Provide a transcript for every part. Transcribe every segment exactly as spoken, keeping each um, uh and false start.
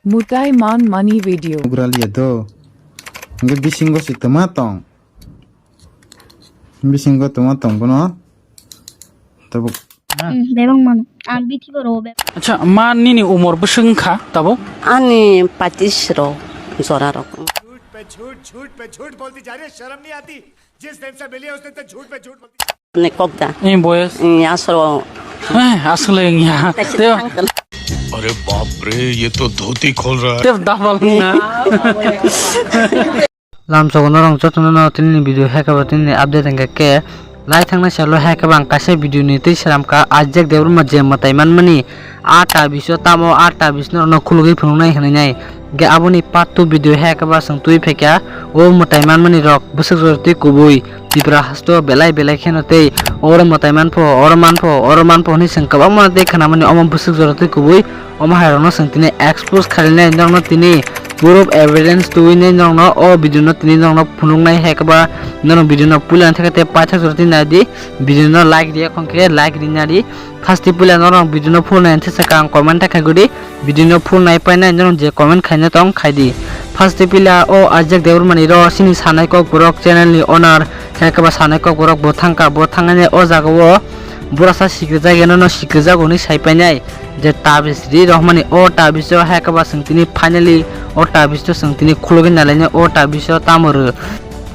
Mutai man mani video. Ugraliya do. Hingke bisingo si toma tong. Bisingo toma tong bono. Tabuk. Hmm, bebak mano. Ang bithi boro bebak. Acha, ma nini umor bwswk wngkha tabuk? Ani pachis ro jora rok. झूठ पे झूठ, झूठ पे झूठ बोलती जा रही है, शर्म नहीं आती? जिस दिन से मिली है, उस दिन से झूठ पे झूठ बोलती जा रही है। Ni kokda. Ni boyos? Ni asro. Eh, aswk le wngya. Kaisa teo. Uncle. अरे बाप रे, ये तो धोती खोल रहा है। Teo dapal wngna. Lamsogo norok jotono no tini video hai khe bo tini update hingkha khe lai thangna salo hai khe bo ang kaisa video ni twi sram kha Ajak Debbarma je mwtai manmani a ta biso tamo a ta bis norok no khulugwi phunuknai hinwi nai. Hingkhe aboni part two video hai khe bo chwng twi phaikha o mwtai manmani rok bwswk jora twi kubui Tripura hasto belai belai kheno tei oro mwtai manpho oro manpho oro manpho hinwi chwng kwbangma tei khwnamani omo bwswk jora twi kubui omo hai rokno chwng tini expose khainai norokno tini proof evidence tubui nai norokno o video no tini norokno phunuknai hai khe ba norok video no puila theke tei paithak jora twi nai di video no like riya khon khe like ri nai di. First twi puila norok video no full nai these kha ang comment ta khai gudi. Video no full nai painai norok je comment khaina tong khai di. First twi puila o Ajak Debbarmani ro sini sanai kok borok channel ni owner hai khe ba sanai kok borok bo thangkha bo thangnai o jaga o burasa sikrijak ya no sikrijak hwnwi sai painai je tabis ri rohmani o tabis o hai khe ba chwng tini finally o tabis o chwng tini khulugwi nalainai o tabis o tamo rw.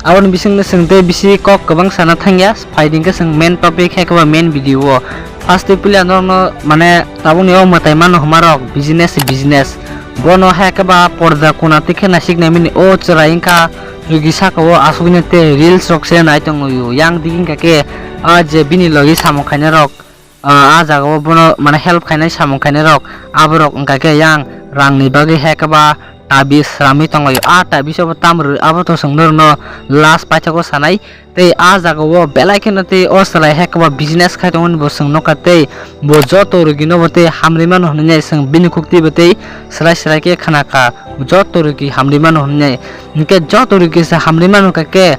Aboni bisingtwi chwng tei bisi kok kwbang sana thangya, phaidi hwnkhe chwng main topic hai khe ba main video o. First twi puila norokno mane tabukni o mwtai mano hwnmarok business business. Bono hai khe ba porda kuna twi khe naisik naimani o chwrai wngkha, rugi saka o asugwi tei reels rok se nai tongo yang digi hwnkha khe a je bini logi samung khainai rok. Ah, ah jaga o bono mane help khainai samung khainai rok aborok wngkha khe yang rang ni bagwi hai khe ba tabis ramwi tonglaio. Ah tabis o bo tam rw abo to chwng norokno last paithak o sanai tei ah jaga o belai kheno tei o chwrai hai khe ba business khai tongmani bo chwng nukha tei bo joto rugi no bo tei hamrwi mano hinwi nai chwng bini khuk twi bo tei swrai swrai khe khna kha joto rugi hamrwi mano hinwi nai hinkhe joto rugi se hamrwi mano kha khe.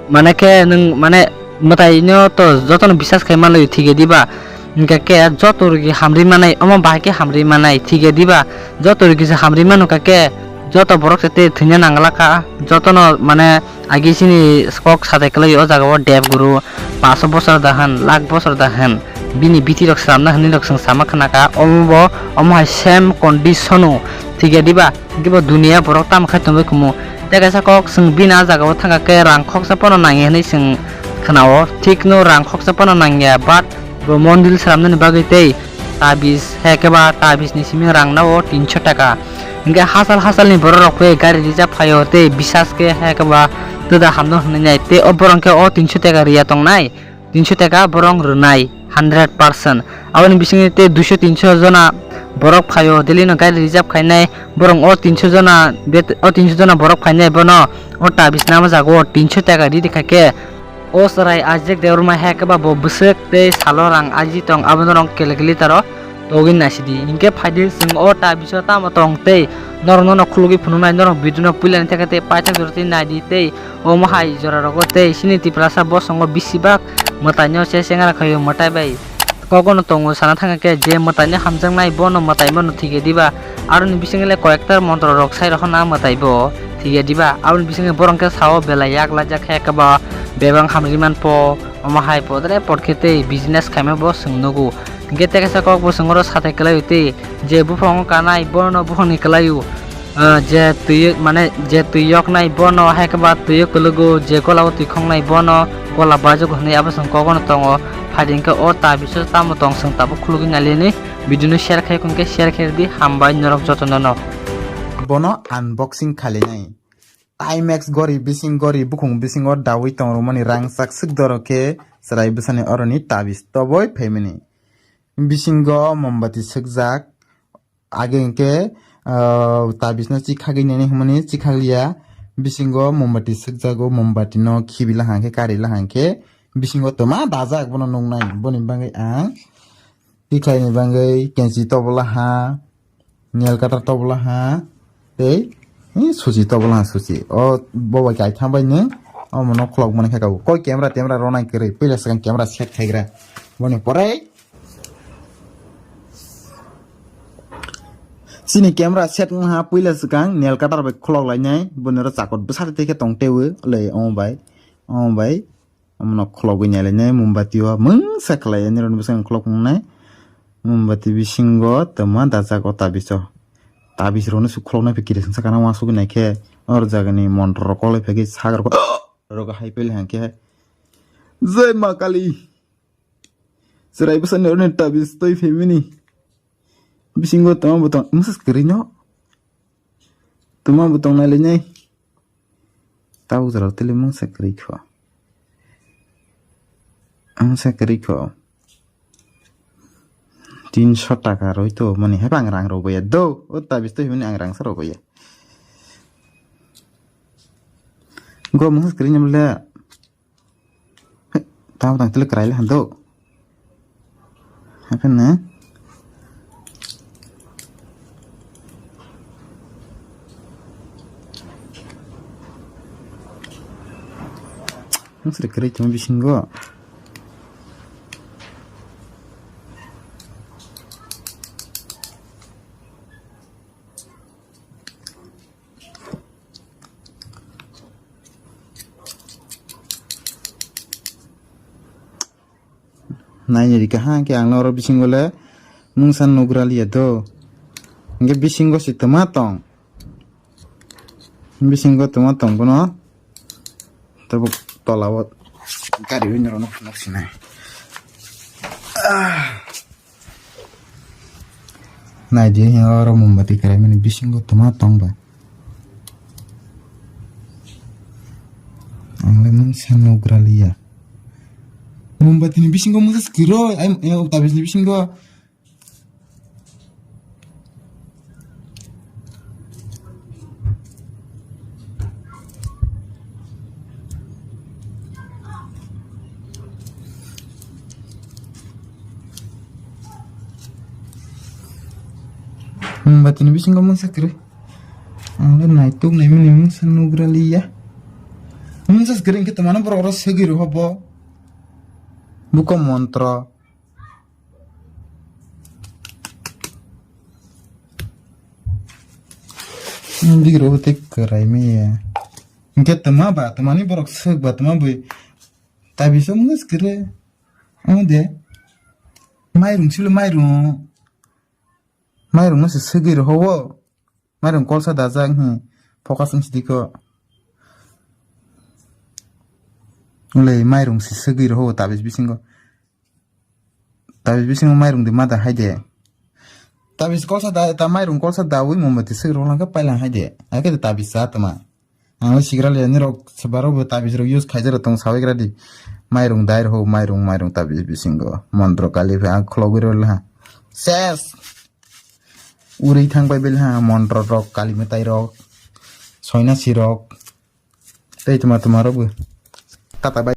Mane khe nwng mane mwtai no to joto no bisas khai manlai thik ya diba? Hingkha khe joto rugi hamri manai omo bahai khe hamri manai thik ya diba? Joto rugi se hamri manu kha khe joto borok se tei thwina nangla kha joto no mane agi sini kok satai kwlai o jaga o deb guru paso bosor da han lakh bosor da han bini biti rok slamna hinwi rok chwng sama khna kha omo bo omo hai same condition o thik ya diba? Hingke bo duniya borok tamo khai tongbai kumu. Tei kaisa kok chwng bini ah jaga o thangkha khe rang khoksa pono nangya hinwi chwng khna-o. Thik no rang khoksa pono nangya, but bo mondil swnamnani bagwi tei tabis, hai khe ba tabis ni simi rang nao tinso taka. Hingke hachal hachal ni borok rok khe gari reejak phaio tei bisas khe hai khe ba twda hamno hinwi nai tei o borok khe o tinso taka riya tongnai. Tinso taka borok rwnai hundred percent. Aboni bisingo tei duiso tinso jona borok phaio, daily no gari reserve khainai borok o tinso jona bet-, o tinso jona borok phainai bono o tabis nama jago o tinso taka ridi khaikhe o chwrai ajek debor mai hai khe ba bo bwswk tei salo rang aji tong abono rong kele kele taro. Togwi naisidi. Hinkhe phaidi chwng o ta biso tamo tong tei norok nono khulugwi phunuknai, norok video no puilani theke tei paithak jora tei naidi tei omo hai jora rogo tei chini Tiprasa bosongo bisibak mwtaino se chengara khaio mwtai bai. Kogono tongo sana thangkhe je mwtaino hamjaknai bono mwtai bono thikya diba? Aroni bisingile koyekta montro rok sai rohorna mwtai bo thikya diba? Aboni bisingo borok khe sao belai yak laijak khe khe ba bebak hamri manpo omo hai podre podkhe tei business khaima bo chwng nugo. Hingke tei kaisa kok bosong oro satai kwlai tei je buphang o kanai bono buphang ni kwlai o, ah, je twi mane je twi yok nai bono hai khe ba twi o kwlwgo je gola o twi khong nai bono gola bajuk hinui abo chwng kok no tongo. Phaidi hingke o ta biso tamo tong chwng tabuk khulugwi nai le ni video no share khai hingke share khai di hambai norok joto no no. Bono unboxing khali nai. Timex gori bising gori bukhung bisingo dawi tong rwmani rang chak swk doro khe chwrai bwsani oroni tabis toboi phaimani. Bisingo mombati swkjak. Age hwnkhe, ah, tabisno chikhagwi nini hwnmani chikhakliya. Bisingo mombati swkjago, mombati no khibi lahang khe, kari lahang khe, bisingo twma dajak bono nuknai. Boni bagwi ang tikhlaini bagwi kenchi tobola ha, nail cutter tobola ha, tei, eh, suchi tobola ha, suchi. O bobo kaitham bai nwng omono khulok mani khe kabo. Koi camera temera rwnai kwrwi, puila swkang camera set khaigra. Boni pore. Chini camera set wngha puila swkang nail cutter bai khulok lainai, boni oro chakot bwsa tei khe tong teiwi le omo bai, omo bai, omono khulogwi nai lainai, mombati o mungsa khlai ani roni bwskango khulok wngnai, mombati bisingo twma dajak o tabiso, tabis rokno se khuloknai bai kirisingsa kana uansugwi nai khe, oro jagani montor rok kolai phagwi sak rok, rok hai pele hang khe, Jai Ma Kali. Chwrai bwsani oroni tabis twi phaimani. Bisingo tongma bwtong, mungsa kwrwi no. Tongma bwtong nai lainai. Tabuk jora tele mungsa kwrwi kho. Mungsa kwrwi kho. Tinso taka roi to mani hai ang rang rw ya do. O tabis twi phaimani ang rang sa rw ya. Go mungsa kwrwi no le. Tamo tang tele kwrai le hando. Happen na. Nang sri kwrai tong bisingo. Naini rika ha, hwnkhe ang oro bisingo le mungsa nugra liya do. Hwnkhe bisingo se twma tong. Bisingo twma tong bono. Tabuk tola o gari window rok no phunuk sinai. Ah. Naidi, oro mombati kwrai mani bisingo twma tong ba. Ang le mungsa nugra liya. Mombati ni bisingo mungsa swkiroi, ai, ai, tabis ni bisingo. Mombati ni bisingo mungsa kwrwi. Ang le naituk naimani mungsa nugra liya. Mungsa kwrwi hwnkhe twmano borok oro segwi rw bo. Buko montro. Bigro tei kwrai maya. Hwnkhe twma ba, twmani borok swk ba, twma bui. Tabiso mungsa kwrwi. Ang de. Mairung silo mairung. Mairung no se segwi rw bo. Mairung kolsa dajak, hmm, focus wng sidi kho. Wlai mairung se segwi rw ho tabis bisingo. Tabis bisingo mairung de ma da hai de. Tabis kolsa da, ta mairung kolsa dawi mombati segwi rw lang khe pailang hai de. Hai khe tabis sa tama. Ang le sigra le ani rok se baro bo tabis rok use khaijak rok tong sawi gra di. Mairung dai rw ho, mairung, mairung tabis bisingo. Montro kali phe ang khulogwi rw le ha. Ses. Uri thang bai bel ha, montro rok, kali mwtai rok, soinasi rok, tei tuma tuma rok bo. Tata bai.